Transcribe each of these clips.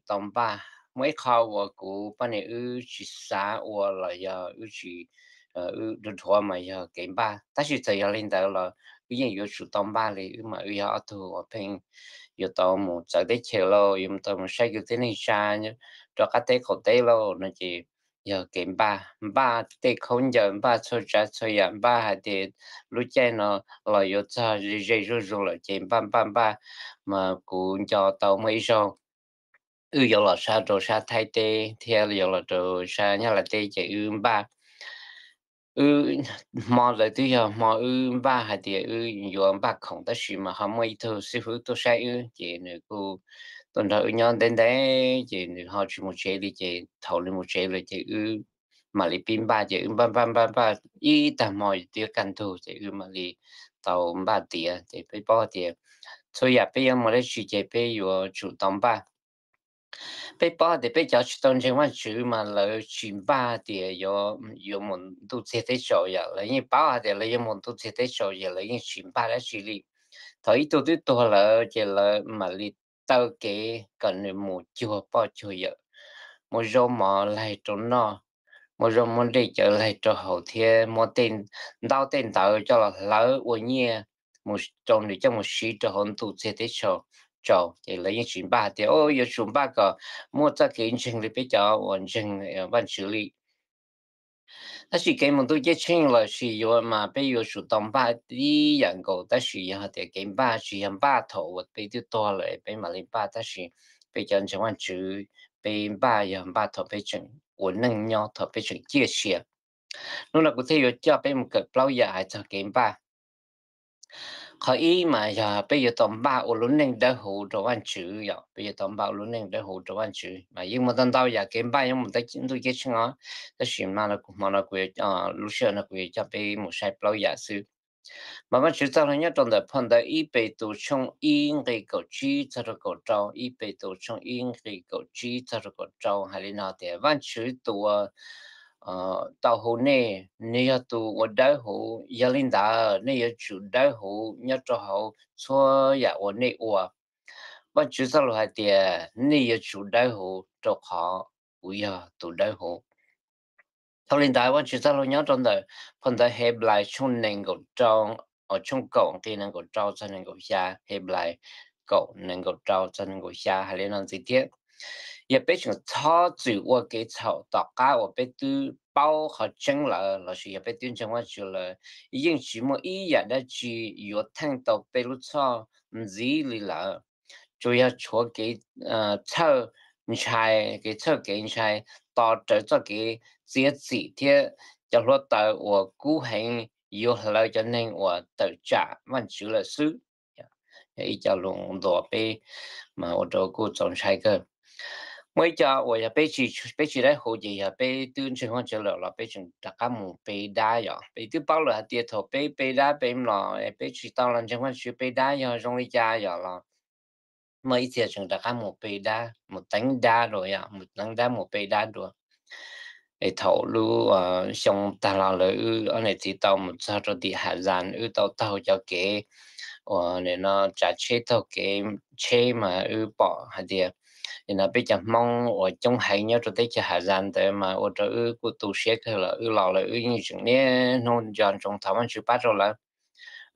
tau npaj. Muaj ib qho uas kuv poj niam wb tsis xav ua los yog wb tsis, wb dhuav mas yog kev npaj. Tab sis txawm yog li ntawd los wb yeej yuav tsum tau npaj li. Wb mas wb yog ob tug uas pheej yuav tau mus txawv teb chaws lauj, yuav tau mus saib kwv tij neej tsa rau qab teb qaum teb lauj no ces yog kev npaj, npaj tej khaub ncaws, npaj txhua tsav txhua yam, npaj hais tias lub caij no los yuav txog ze ze zuj zus lawm ces npaj npaj npaj. Mas kuv nco tau muaj ib zaug wb yuav los sab rau sab Thaib teb thiab yuav los rau sab Nyab Laj teb ces wb npaj, wb, hmo ntawd twb yog hmo wb npaj hais tias wb yuav npaj khoom, tab sis mas ho muaj ib tug xib fwb tuaj saib wb ces nws kuj tuaj nrog wb nyob ntev ntev ces nws ho tsis mus tsev li ces thaum nws mus tsev lawm ces wb mam li pib npaj ces wb npaj npaj npaj npaj ib tag hmo twb kaj ntug ces wb mam li tau npaj tiav ces peb paub tias txhua yam peb yuav mus dab tsi ces peb yuav tsum tau npaj. Peb paub tias peb cov tsis tau ntseeg Vajtswv mas lawv tsis npaj tias yuav mus ntuj txiag teb tsaus yom, lawv yeej paub hais tias lawv yuav mus ntuj txiag teb tsaus yom, lawv yeej tsis npaj dab tsi li. Thaum ib tug twb tuag lawm ces lawv mam li taw kev kom nws mus cuag poj cuag yawm, muab zaub mov laig rau noj, muab zaub muab dej cawv laig rau haus thiab muab tej ntaub tej ntawv coj los hlawv ua nyiaj mus rau nws coj mus siv rau hauv ntuj txiag teb tsaus. Ces lawv yeej tsis npaj tias yuav tsum npaj kom muaj txoj kev ntseeg li peb cov uas ntseeg Vajtswv li. Tab sis kev mus ntuj ceeb tsheej los sis yuav mas peb yuav tsum tau npaj ib yam nkaus, tab sis yog tias kev npaj tsis yog npaj thaum uas peb twb tuag lawm peb mam li npaj, tab sis peb cov ntseeg Vajtswv peb npaj yog npaj thaum peb tseem ua neej nyob, thaum peb tseem ciaj sia. Hnub no kuv thiaj yuav coj peb mus kawm plaub yam hais txog kev npaj. Qhov ib mas yog peb yuav tau npaj ua lub neej dawb huv rau Vajtswv yom, peb yuav tau npaj ua lub neej dawb huv rau Vajtswv mas yeej muaj ntau ntau yam kev npaj yuav mus ntuj ceeb tsheej os, tab sis hmo no kuv, lub sij hawm no kuv yuav coj peb mus saib plaub yam xwb. Mas Vajtswv txoj lus nyob rau ntawm phau ntawv ib Petus tshooj ib nqi kaum tsib txog rau kaum rau, ib Petus tshooj ib nqi kaum tsib txog rau kaum rau hais li no tias, Vajtswv tus uas tau hu nej, nws yog tus uas dawb huv, yog li ntawd nej yuav tsum dawb huv nyob rau hauv txhua yam uas nej ua. Vajtswv txoj lus hais tias nej yuav tsum dawb huv rau qhov kuv yog tus dawb huv. Dhau li ntawd Vajtswv txoj lus nyob rau ntawm phau ntawv Henplais tshooj nees nkaum rau, tshooj kaum nqi nees nkaum rau txog nees nkaum xya, Henplais kaum nees nkaum rau txog nees nkaum xya hais li no ntxiv thiab: Yog peb tseem txhob txwm ua kev txhaum tom qab uas peb twb paub qhov tseeb lawm, lossis yog peb twb ntseeg Vajtswv lawm, yeej tsis muaj ib yam dab tsi yuav theej tau peb lub txhoj ntxiv li lawm. Tsuas yog tshuav kev txhawj ntshai, kev txhawj kev ntshai tos rawv txoj kev txiav txim thiab cov hluav taws uas kub heev yuav hlawv cov neeg uas tawm tsam Vajtswv lawm xwb. Yog ib co lus ntuas peb mas ua rau kuj txaus ntshai kawg. Muaj ib co uas yog peb tsis, peb tsis dawb huv ces yog peb twb ntseeg Vajtswv lawm los peb tseem rov qab mus pe dab yom. Peb twb paub lawm hais tias thaum peb pe dab pe mlom peb tsis tau los ntseeg Vajtswv, pe dab yog zoo li cas yom los muaj ib txhia tseem rov qab mus pe dab, mus teev dab dua yom, mus teev dab mus pe dab dua. Es thaum lub xyoo tag los lawm wb ob niam txiv tau mus txog rau tim Hazan, wb tau taug cov kev uas nim no tsav tsheb taug kev tsheb mas wb pom hais tias nim no peb cov Hmoob uas coob heev nyob rau teb chaws Hazan ntawd mas ua rau wb kuj tu siab kawg los wb los lawm wb yeej tseem niaj hnub nco ntsoov thov Vajtswv pab rau lawv.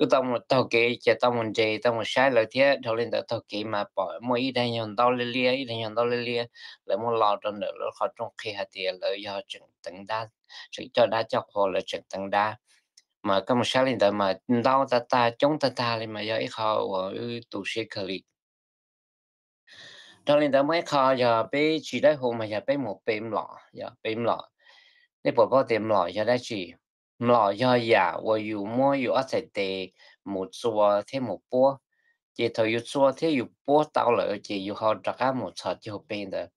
Wb tau mus taug kev ces tau mus nres tau mus saib lawv thiab. Dhau li ntawd taug kev mas pom muaj ib daim nyuag ntaub liab liab, ib daim nyuag ntaub liab liab, lawv muab lo rau ntawm lawv qhov rooj qhia hais tias lawv yog tseem teev dab, tseem coj dab coj qhua, lawv tseem teev dab. Mas koj mus saib li ntawd mas ntaub tag tag coob tag tag li mas yog ib qho uas wb tu siab kawg li. Dhau li ntawd muaj ib qho yog peb tsis dawb huv mas yog peb mus pe mlom, yog pe mlom. Nej puas paub tias mlom yog dab tsi? Mlom yog yam uas yus muab yus ob txhais tes mus txua thiab mus puab, ces thaum yus txua thiab yus puab tau lawm ces yus ho rov qab mus txhos caug pe ntawd.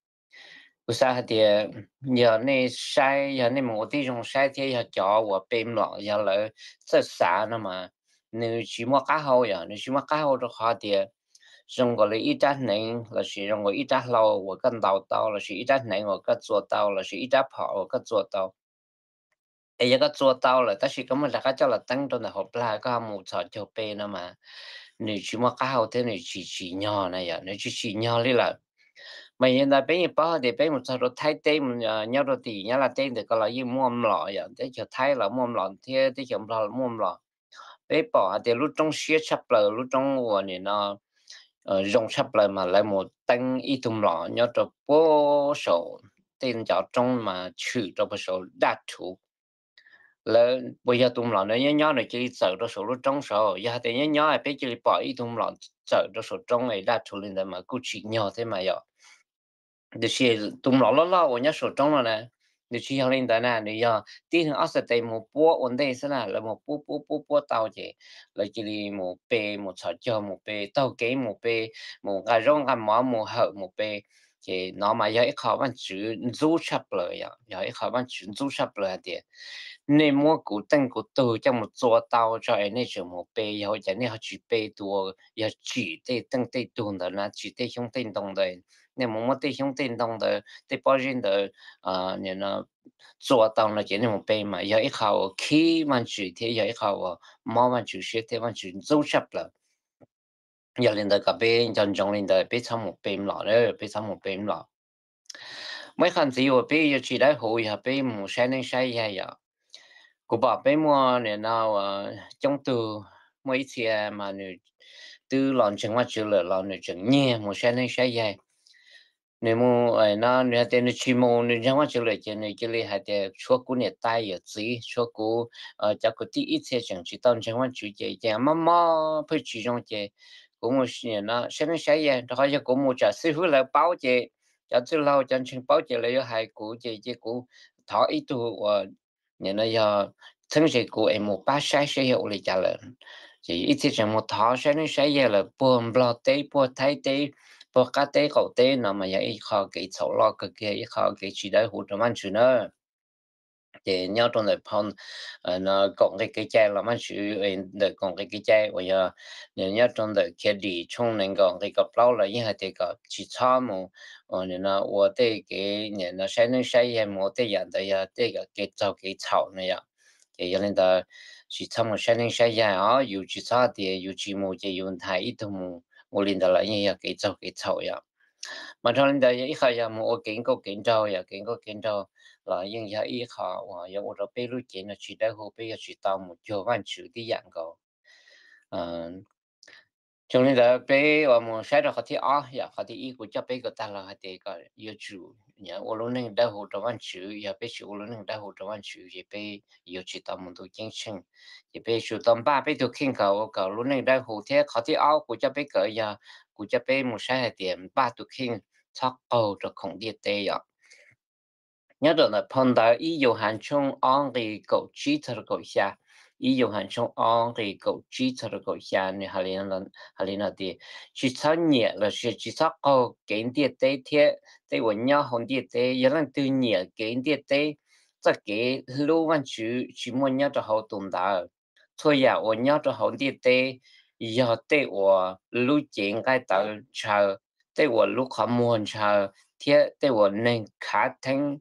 Kuv xav hais tias yog nej saib, yog nej mus ua tib zoo saib thiab yog cov uas pe mlom yog lawv txawj xav no mas nws tsis muaj qab hau yom, nws tsis muaj qab hau rau qhov tias zoo nkaus li ib rab hneev lossis zoo nkaus ib rab hlau uas koj ntaus tau lossis ib rab hneev uas koj txua tau lossis ib rab phom uas koj txua tau, es yog koj txua tau lawm tab sis koj muab rov qab coj los teeb rau ntawm hauv plag koj ho mus txhos caug pe no mas nws tsis muaj qab hau thiab nws tsis tsim nyog na yom, nws tsis tsim nyog li lawm. Mas yog li ntawd peb yeej paub hais tias peb mus txog rau Thaib teb, nyob rau tim Nyab Laj teb ntawd ko los yeej muaj mlom yom, teb chaws Thaib los muaj mlom thiab teb chaws Nplog los muaj mlom. Peb pom hais tias lub roob siab tshaj plaws, lub roob uas nim no zoo tshaj plaws mas lawv mus teeb ib tug mlom nyob rau puag saum tej ncov roob mas tshwm rau puag saum Daj Rhuv. Lawv puas yog tus mlom ntawd nyob nyob nws cia li txawm rau saum lub roob saud? Yog hais tias nyob nyob peb cia li pom ib tug mlom txawm rau saum roob es Daj Rhuv li ntawd mas kuj tsim nyog thiab mas yom. Tiam sis tus mlom loj loj uas nyob saum roob no na, nws tsis yog li ntawd na, nws yog tib neeg ob xav tes mus puab ua ntej xwb na, lawv mus puab puab puab puab tau ces lawv cia li mus pe, mus txhos caug mus pe, taug kev mus pe, mus nqa zaub nqa mov mus hawm mus pe. Ces no mas yog ib qho Vajtswv ntxub tshaj plaws, yog ib qho Vajtswv ntxub tshaj plaws hais tias nej muab kuv teej kuv tug coj mus txua tau tso es nej tseem mus pe, yog ua cas nej ho tsis pe tus uas yog tsim tej teej tej tug ntawd na, tsim tej xyoob tej ntoo ntawd? Nej mus muab tej xyoob tej ntoo ntawd, tej pob zeb ntawd txua tau no ces nej mus pe mas yog ib qho uas khib Vajtswv thiab yog ib qho uas mob Vajtswv siab thiab Vajtswv ntxub tshaj plaws. Yog li ntawd kom peb nco ntsoov li ntawd, peb txhob mus pe mlom, peb txhob mus pe mlom. Muaj ib qho ntxiv uas peb yuav tsis dawb huv yog peb mus saib neeb saib yaig yom. Kuv pom peb muaj nim no coob tug, muaj ib txhia mas nws twb los ntseeg Vajtswv lawm los nws tseem nyiag mus saib neeb saib yaig. Nws mus no nws hais tias nws tsis mus, nws ntseeg Vajtswv lawm ces nws cia li hais tias tshuav kuv niam tais yawm txiv, tshuav kuv cov kwv tij ib txhia tseem tsis tau ntseeg Vajtswv ces ces mob mob pheej tsis zoo ces kuv mus saib neeb saib yaig, rau qhov yog kuv mus tsam xib fwb lawv paub ces cov txwj laug cov ntseeg paub ces lawv yuav hais kuv ces ces kuv thov ib tug uas nim no yog txheeb ze kuv es mus pab saib saib yog ua li cas lawm. Ces ib txhia tseem mus thov saib neeb saib yaig lawm puag Nplog teb, puag Thaib teb, puag qab teb qaum teb no mas yog ib qho kev txhaum loj kawg kiag, ib qho kev tsis dawb huv rau Vajtswv na. Ces nyob rau ntawm phau Kaum Nqe Kev Cai los Vajtswv, ntawm Kaum Nqe Kev Cai uas yog nyob rau ntawm Khiav Dim tshooj nees nkaum nqe kaum plaub los yeej hais tias kom tsis txhob mus ua tej kev nim no saib neeb saib yaig, mus ua tej yam ntawd yog tej kev txaug kev txhaum na yom. Ces yog li ntawd tsis txhob mus saib neeb saib yaig os, yus tsis txhob hais tias yus tsis mus ces yus ntxhais ib tug mus, ua li ntawd los yeej yog kev txaug kev txhaum yom. Mas dhau li ntawd yog ib qho yog mus ua kev nkauj kev nraug yom, kev nkauj kev nraug los yeej yog ib qho uas yuav ua rau peb lub cev no tsis dawb huv, peb yuav tsis tau mus cuag Vajtswv tib yam nkaus. Zoo li ntawd peb uas mus saib rau qhov thib ob yom, qhov thib ib kuv coj peb kom tag los hais tias kom yuav tsum ua lub neej dawb huv rau Vajtswv, yog peb tsis ua lub neej dawb huv rau Vajtswv ces peb yuav tsis tau mus ntuj ceeb tsheej. Ces peb yuav tsum tau npaj peb tus kheej kom ua kom lub neej dawb huv thiab. Qhov thib ob kuv coj peb kawm yog kuv coj peb mus saib hais tias npaj tus kheej txhob qaug rau khoom ntiaj teb yom. Nyob rau ntawm phau ntawv ib Yauhas tshooj ob nqe kaum tsib txog rau kaum xya, ib Yauhas tshooj ob nqe kaum tsib txog rau kaum xya nws hais li no tias, tsis txhob nyiam los sis tsis txhob qaug kev ntiaj teb thiab tej uas nyob hauv ntiaj teb. Yog leej twg nyiam kev ntiaj teb, txoj kev hlub Vajtswv tsis muaj nyob rau hauv tus ntawd. Txhua yam uas nyob rau hauv ntiaj teb yog tej uas lub cev nqaij tawv ntshaw, tej uas lub qhov muag ntshaw, thiab tej uas neeg khav theeb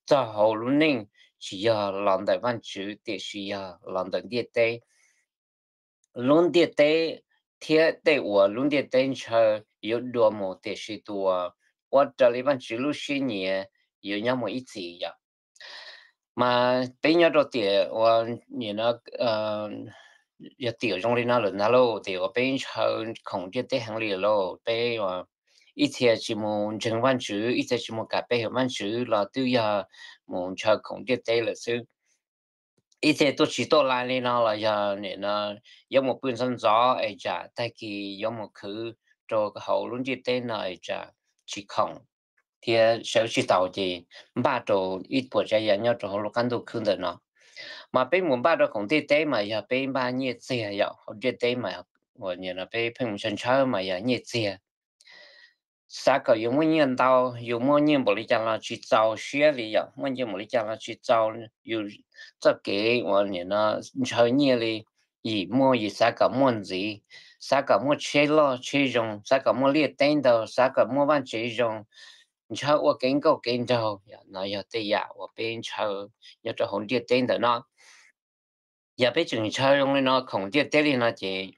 txog hauv lub neej tsis yog los ntawm Vajtswv tiam sis yog los ntawm ntiaj teb. Lub ntiaj teb thiab tej uas lub ntiaj teb ntshaw yuav dua mus tiam sis tus uas ua raws li Vajtswv lub siab nyiam yuav nyob mus ib txhis yom. Mas peb nyob rau tiam uas yog tiam zoo li no lawm ntag lauj, tiam uas peb ntshaw khoom ntiaj teb heev li lawm lauj, peb ib txhia tsis mus ntseeg Vajtswv, ib txhia tsis mus kam pe hawm Vajtswv los twb yog mus ntshaw khoom ntiaj teb lawm xwb. Ib txhia tuaj tsis tuaj lais li no los yog nim no yuav mus pw ntxov ntxov es tsam tag kis yuav mus khwv rau hauv lub ntiaj teb no es tsam tsis khoom thiab sawv tsis taus ces npaj rau ib puas tsav yam nyob rau hauv lub qab ntuj khwb ntawm no. Mas peb mus npaj rau khoom ntiaj teb mas yog peb npaj nyiaj txiag yom, hauv ntiaj teb mas uas nim no peb pheej mus ntshaw ntshaw mas yog nyiaj txiag. Xav kom yus muaj nyiaj ntau, yus muaj nyiaj npaum li cas los tsis txaus siab li yom, muaj nyiaj npaum li cas los tsis txaus yus txoj kev uas nim no ntshaw nyiaj li. Yim muaj yim xav kom muaj ntxiv, xav kom muaj tsheb loj tsheb zoo, xav kom muaj liaj teb ntau, xav kom muaj vaj tsev zoo, ntshaw ua kev nkauj kev nraug, no yog tej yam uas peb ntshaw nyob rau hauv ntiaj teb ntawm no. Yog peb tseem ntshaw zoo li no khoom ntiaj teb li no ces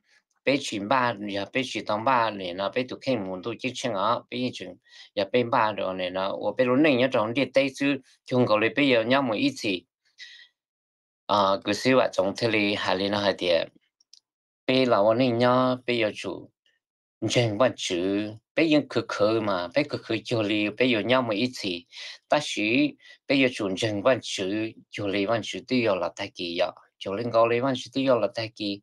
peb tsis npaj, yog peb tsis tau npaj nim no peb tus kheej mus ntuj ceeb tsheej os, peb yeej tseem, yog peb npaj rau nim no ua peb lub neej nyob rau hauv ntiaj teb xwb, cuag nkaus li peb yuav nyob mus ib txhis. Kwv xib Vam Txoov thiaj li hais li no hais tias, peb los ua neej nyob peb yuav tsum ntseeg Vajtswv. Peb yeej khwv khwv mas peb khwv khwv cuag li peb yuav nyob mus ib txhis, tab sis peb yuav tsum ntseeg Vajtswv cuag li Vajtswv twb yuav los tag kis yom, cuag li nkaus li Vajtswv twb yuav los tag kis.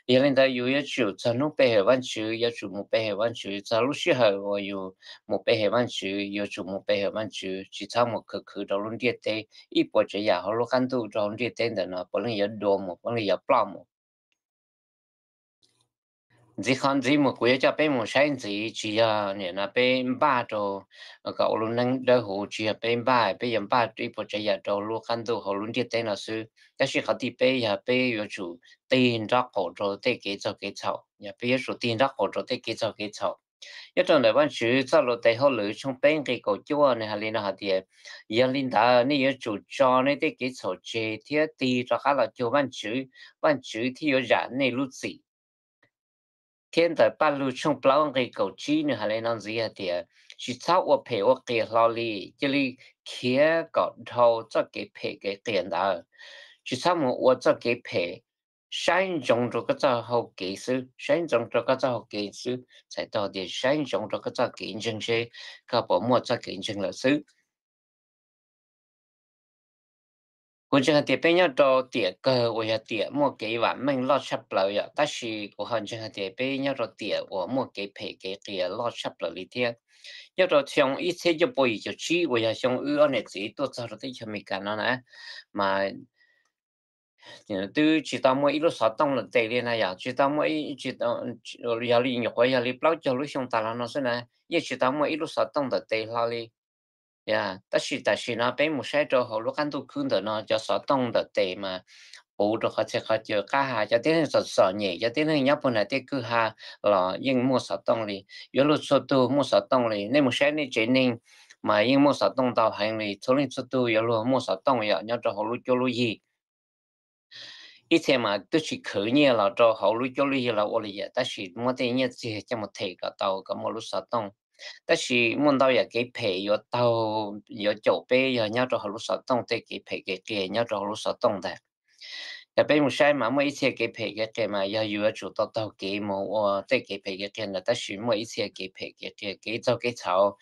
Yog li ntawd yus yuav tsum txog hnub pe hawm Vajtswv, yuav tsum mus pe hawm Vajtswv, txog lub sij hawm uas yus mus pe hawm Vajtswv yuav tsum mus pe hawm Vajtswv, tsis txhob mus khwv khwv rau lub ntiaj teb. Ib puas tsav yam hauv lub qab ntuj rau hauv ntiaj teb ntawm no puav leej yuav dua mus, puav leej yuav ploj mus. Ntxiv qhov ntxiv mus kuv yuav coj peb mus saib ntxiv, tsis yog nim no peb npaj rau kom ua lub neej dawb huv, tsis yog peb npaj peb yuav npaj ib puas tsav yam rau lub qab ntuj hauv lub ntiaj teb no xwb, tab sis qhov thib peb yog peb yuav tsum tig nrob qaum rau tej kev txog kev txhaum, yog peb yuav tsum tig nrob qaum rau tej kev txog kev txhaum. Nyob rau ntawm Vajtswv txoj lus tes hauj lwm tshooj peb nqe kaum cuaj nws hais li no hais tias, yog li ntawd nej yuav tsum tso nej tej kev txhaum tseg thiab tig rov qab los cuag Vajtswv, Vajtswv thiaj yuav zam nej lub txim. Thiab ntawm Paj Lug tshooj plaub nqe kaum tsib nws hais li no ntxiv hais tias, tsis txhob ua phem ua qias hlo li, cia li khiav kom dhau txoj kev phem kev qias ntawd. Tsis txhob mus ua txoj kev phem, saib ntsoov rau koj txoj hau kev xwb, saib ntsoov rau koj txoj hau kev xwb, txhais tau tias saib ntsoov rau koj txoj kev ntseeg seb koj puas muaj txoj kev ntseeg lawm xwb. Kuv ntseeg hais tias peb nyob rau tiam kawg uas yog tiam muaj kev vam meej loj tshaj plaws yom, tab sis kuv ho ntseeg hais tias peb nyob rau tiam uas muaj kev phem kev qias loj tshaj plaws li thiab. Nyob rau xyoo ib txhiab cuaj pua yim caum tsib uas yog xyoo wb ob niam txiv tuaj txog rau teb chaws Amelikas no na, mas twb tsis tau muaj ib lub xov tooj lawm tes li na yom, tsis tau muaj, yog li nyuam qhuav yog li plaub caug lub xyoo tas los no xwb na, yeej tsis tau muaj ib lub xov tooj ntawm tes hlo li. Tab sis tam sim no peb mus saib rau hauv lub qab ntuj khwb ntawm no cov xov tooj ntawm tes mas puv rau qhov txhia qhov chaw, qab hau cov tib neeg txom txom nyem, cov tib neeg nyob puag nram tej kwj ha los yeej muaj xov tooj li. Yuav luag txhua tug muaj xov tooj li. Nej mus saib nej tsev neeg mas yeej muaj xov tooj ntau heev li, txhua leej txhua tug yuav luag muaj xov tooj yom, nyob rau hauv lub cuab lub yig. Ib txhia mas twb tsis khwv nyiaj los rau hauv lub cuab lub yig los ua li yam, tab sis muab tej nyiaj txiag coj mus them kom tau kom muaj lub xov tooj. Tab sis muaj ntau yam kev phem yuav taug, yuav caum peb yog nyob rau hauv lub xov tooj, tej kev phem kev qias nyob rau hauv lub xov tooj ntag. Yog peb mus saib mas muaj ib txhia kev phem kev qias mas yog yus yuav tsum tau taug kev mus ua tej kev phem kev qias ntawd, tab sis muaj ib txhia kev phem kev qias kev txaug kev txhaum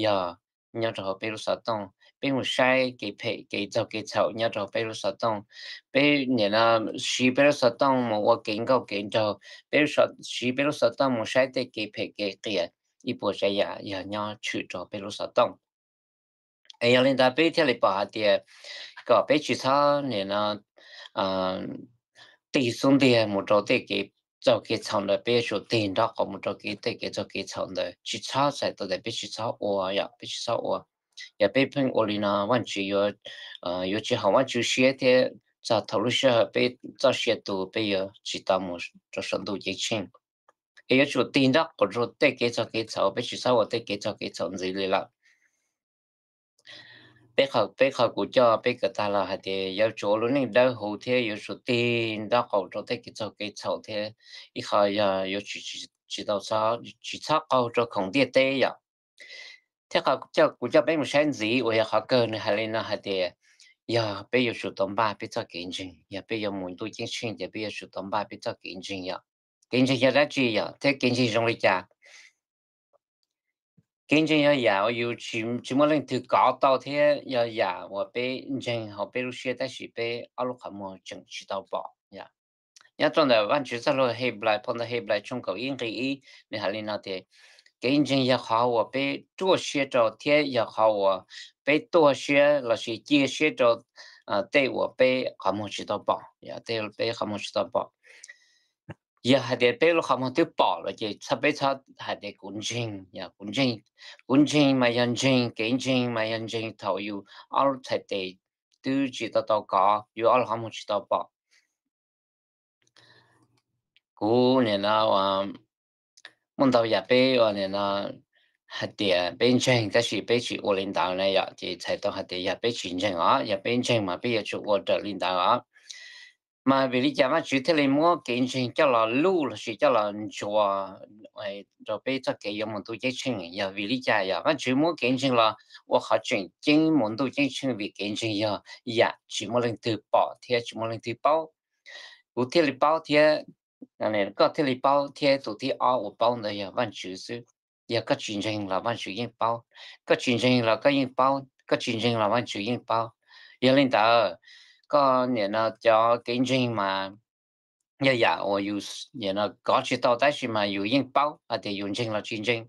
yog nyob rau hauv peb lub xov tooj. Peb mus saib kev phem kev txaug kev txhaum nyob rau hauv peb lub xov tooj. Peb nim no siv peb lub xov tooj mus ua kev nkauj kev nraug, peb siv peb lub xov tooj mus saib tej kev phem kev qias, ib puas tsav yam yog nyob tshwm rau peb lub xov tooj. Es yog li ntawd peb thiaj li pom hais tias kom peb tsis txhob nim no tig xub ntiag mus rau tej kev txaug kev txhaum ntawd, peb yuav tsum tig nrob qaum mus rau kev, tej kev txaug kev txhaum ntawd, tsis txhob txhais tau tias peb tsis txhob ua yom, peb tsis txhob ua. Yog peb pheej ua li no Vajtswv yuav, yuav tsis haum Vajtswv siab thiab txog thaum lub sij hawm peb txoj sia tu peb yuav tsis tau mus rau saum ntuj ceeb tsheej. Es yuav tsum tig nrob qaum rau tej kev txaug kev txhaum, peb tsis txhob ua tej kev txaug kev txhaum ntxiv li lawm. Peb qhov, peb qhov kuv coj peb kawm tag los hais tias yuav tsum ua lub neej dawb huv thiab yuav tsum tig nrob qaum rau tej kev txaug kev txhaum thiab ib qho yog yuav tsum tsis tau, tsis txhob qaug rau khoom ntiaj teb yom. Thiab qhov kuv coj peb mus saib ntxiv uas yog qhov kawg nws hais li no hais tias yog peb yuav tsum tau npaj peb txoj kev ntseeg, yog peb yuav mus ntuj ceeb tsheej ces peb yuav tsum tau npaj peb txoj kev ntseeg yom. Kev ntseeg yog dab tsi yom, thiab kev ntseeg zoo li cas? Kev ntseeg yog yam uas yus tsis muaj leej twg kov tau thiab yog yam uas peb ntseeg hauv peb lub siab tab sis peb ob lub qhov muag tseem tsis tau pom. Nyob rau ntawm Vajtswv txoj lus Henplais, phau ntawv Henplais tshooj kaum ib nqe ib nws hais li no tias, kev ntseeg yog qhov uas peb ruaj siab rau thiab yog qhov uas peb tuag siab lossis cia siab rau tej uas peb qhov muag tsis tau pom, tej peb qhov muag tsis tau pom. Yog hais tias peb lub qhov muag twb pom lawm ces txhob, peb txhob hais tias kuv ntseeg, kuv ntseeg, kuv ntseeg mas yog ntseeg, kev ntseeg mas yog ntseeg thaum yus ob lub txhais tes twb tsis tau tau kov, yus ob lub qhov muag tsis tau pom. Kuv nim no muaj ntau yam peb ua nim no hais tias peb ntseeg tab sis peb tsis ua li ntawd na yom, ces txhais tau hais tias yog peb tsis ntseeg os, yog peb ntseeg mas peb yuav tsum ua raws li ntawd os. Mas vim li cas Vajtswv thiaj li muab kev ntseeg coj los luj lossis coj los ntsuas rau peb txoj kev yuav mus ntuj ceeb tsheej? Yog vim li cas yog Vajtswv muab kev ntseeg los ua qhov tseem ceeb mus ntuj ceeb tsheej? Vim kev ntseeg yog yam tsis muaj leej twg pom thiab tsis muaj leej twg paub. Kuv thiaj li paub thiab koj thiaj li paub thiab tus thib ob uas paub ntawd yog Vajtswv xwb. Yog koj tsis ntseeg los Vajtswv yeej paub, koj tsis ntseeg los koj yeej paub, koj tsis ntseeg los Vajtswv yeej paub. Yog li ntawd, koj nim no cov kev ntseeg mas yog yam uas yus kov tsis tau tab sis mas yus yeej paub hais tias yus ntseeg los tsis ntseeg.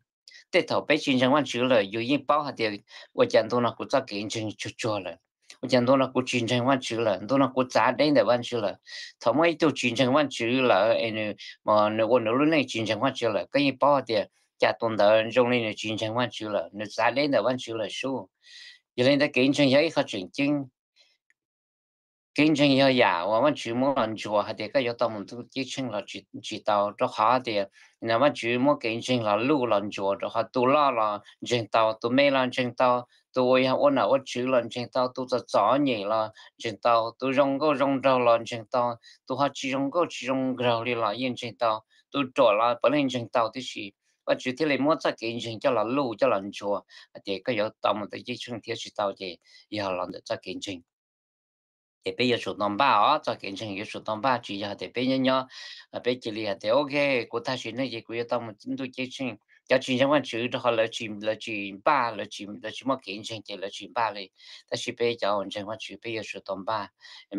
Tej thaum peb tsis ntseeg Vajtswv lawm yus yeej paub hais tias ua cas ntu no kuv txoj kev ntseeg tsuag tsuag lawm, ua cas ntu no kuv tsis ntseeg Vajtswv lawm, ntu no kuv txav deb ntawm Vajtswv lawm. Thaum muaj ib tug tsis ntseeg Vajtswv lawm es nws ua nws lub neej tsis ntseeg Vajtswv lawm, koj yeej paub hais tias cas tus ntawd zoo li nws tsis ntseeg Vajtswv lawm, nws txav deb ntawm Vajtswv lawm sub. Yog li ntawd kev ntseeg yog ib qho tseem ceeb. Kev ntseeg yog yam uas Vajtswv muab los ntsuas hais tias koj yuav tau mus ntuj ceeb tsheej los tsis tau, rau qhov tias Vajtswv muab kev ntseeg los luj los ntsuas rau qhov tus loj los ntseeg tau, tus me los ntseeg tau, tus uas yog ua nom ua tswv los ntseeg tau, tus txom txom nyem los ntseeg tau, tus zoo nkauj zoo nraug los ntseeg tau, tus ho tsis zoo nkauj tsis zoo nraug li los yeej ntseeg tau, tus ruam los puav leej ntseeg tau tib si. Vajtswv thiaj li muab txoj kev ntseeg coj los luj coj los ntsuas hais tias koj yuav tau mus ntuj ceeb tsheej thiab tsis tau ces yog los ntawm txoj kev ntseeg. Ces peb yuav tsum tau npaj os, txoj kev ntseeg yuav tsum tau npaj, tsis yog tias peb nyob nyob peb cia li hais tias ok, kuv tag sim neej ces kuv yuav tau mus ntuj ceeb tsheej. Cov tsis ntseeg Vajtswv rau qhov lawv tsis npaj, lawv tsis muaj kev ntseeg ces lawv tsis npaj li. Tab sis peb cov uas ntseeg Vajtswv peb yuav tsum tau npaj,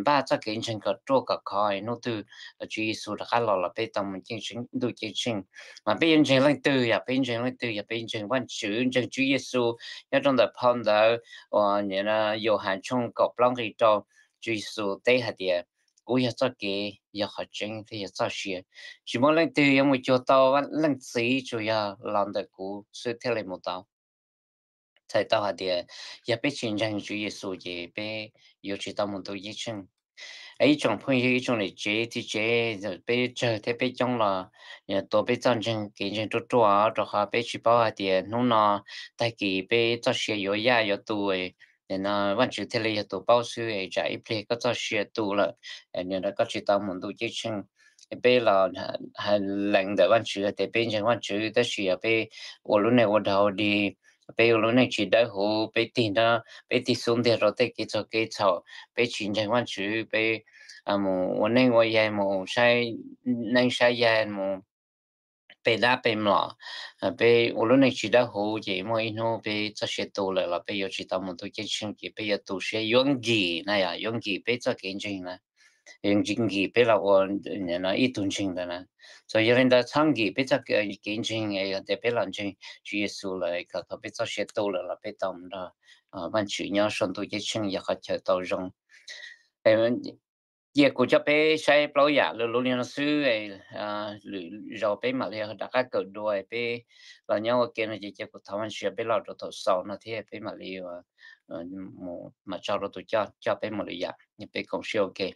npaj txoj kev ntseeg kom ruaj kom khov, hnub twg Tswv Yexus rov qab los los peb tau mus ntuj ceeb tsheej. Mas peb yuav ntseeg leej twg? Yog peb ntseeg leej twg? Yog peb ntseeg Vajtswv, ntseeg Tswv Yexus. Nyob rau ntawm phau ntawv uas Yauhas tshooj kaum plaub nqe rau, Tswv Yexus teb hais tias kuv yog txoj kev, yog qhov tseeb thiab yog txoj sia. Tsis muaj leej twg yuav mus cuag tau Leej Txiv, tsuas yog los ntawm kuv xwb thiaj li mus tau. Txhais tau hais tias yog peb tsis ntseeg Tswv Yexus ces peb yuav tsis tau mus ntuj ceeb tsheej. Ib tsoom phooj ywg, ib tsoom niam tsev txiv tsev, peb tsawg thiab peb coob los tua peb txoj ntseeg, kev ntseeg ruaj ruaj, rau qhov peb tsis paub hais tias hnub no tag kis peb txoj sia yuav yaj yuav tu, Vajtswv thiaj li yog tus paub xwb. Tsam ib pliag koj txoj sia tu lawm, koj tsis tau mus ntuj ceeb tsheej. Peb los hais lees ntawm Vajtswv tias peb ntseeg Vajtswv, tab sis yog peb ua lub neej ua dog dig, peb ua lub neej tsis dawb huv, peb tig nrog, peb tig xub ntiag rau tej kev txhaum kev txhaum, peb tsis ntseeg Vajtswv, peb mus ua neej ua yaig, mus saib neeb saib yaig, mus pe dab pe mlom, peb ua lub neej tsis dawb huv, ces muaj ib hnub peb txoj sia tu lawm los peb yuav tsis tau mus ntuj ceeb tsheej, ces peb yuav tu siab, yuav nkim na, yog yuav nkim peb txoj kev ntseeg na, nkim peb los ua ib tug ntseeg ntawd na. Txawm yog li ntawd txhob nkim peb txoj kev ntseeg, yog tias peb los ntseeg Tswv Yexus lawm kom thaum peb txoj sia tu lawm los peb tau mus nrog Vajtswv nyob saum ntuj ceeb tsheej yog qhov chaw tau zoo. Cia kuv coj peb saib plaub yam luv luv li no xwb, lwm zaus peb mam li rov qab kawm dua, peb los nyob ua ke no ces cia kuv thov Vajtswv peb los rau thaum xaus no thiab peb mam li mus mam tso rau tus coj coj peb mus lwm yam, peb koom siab ua ke.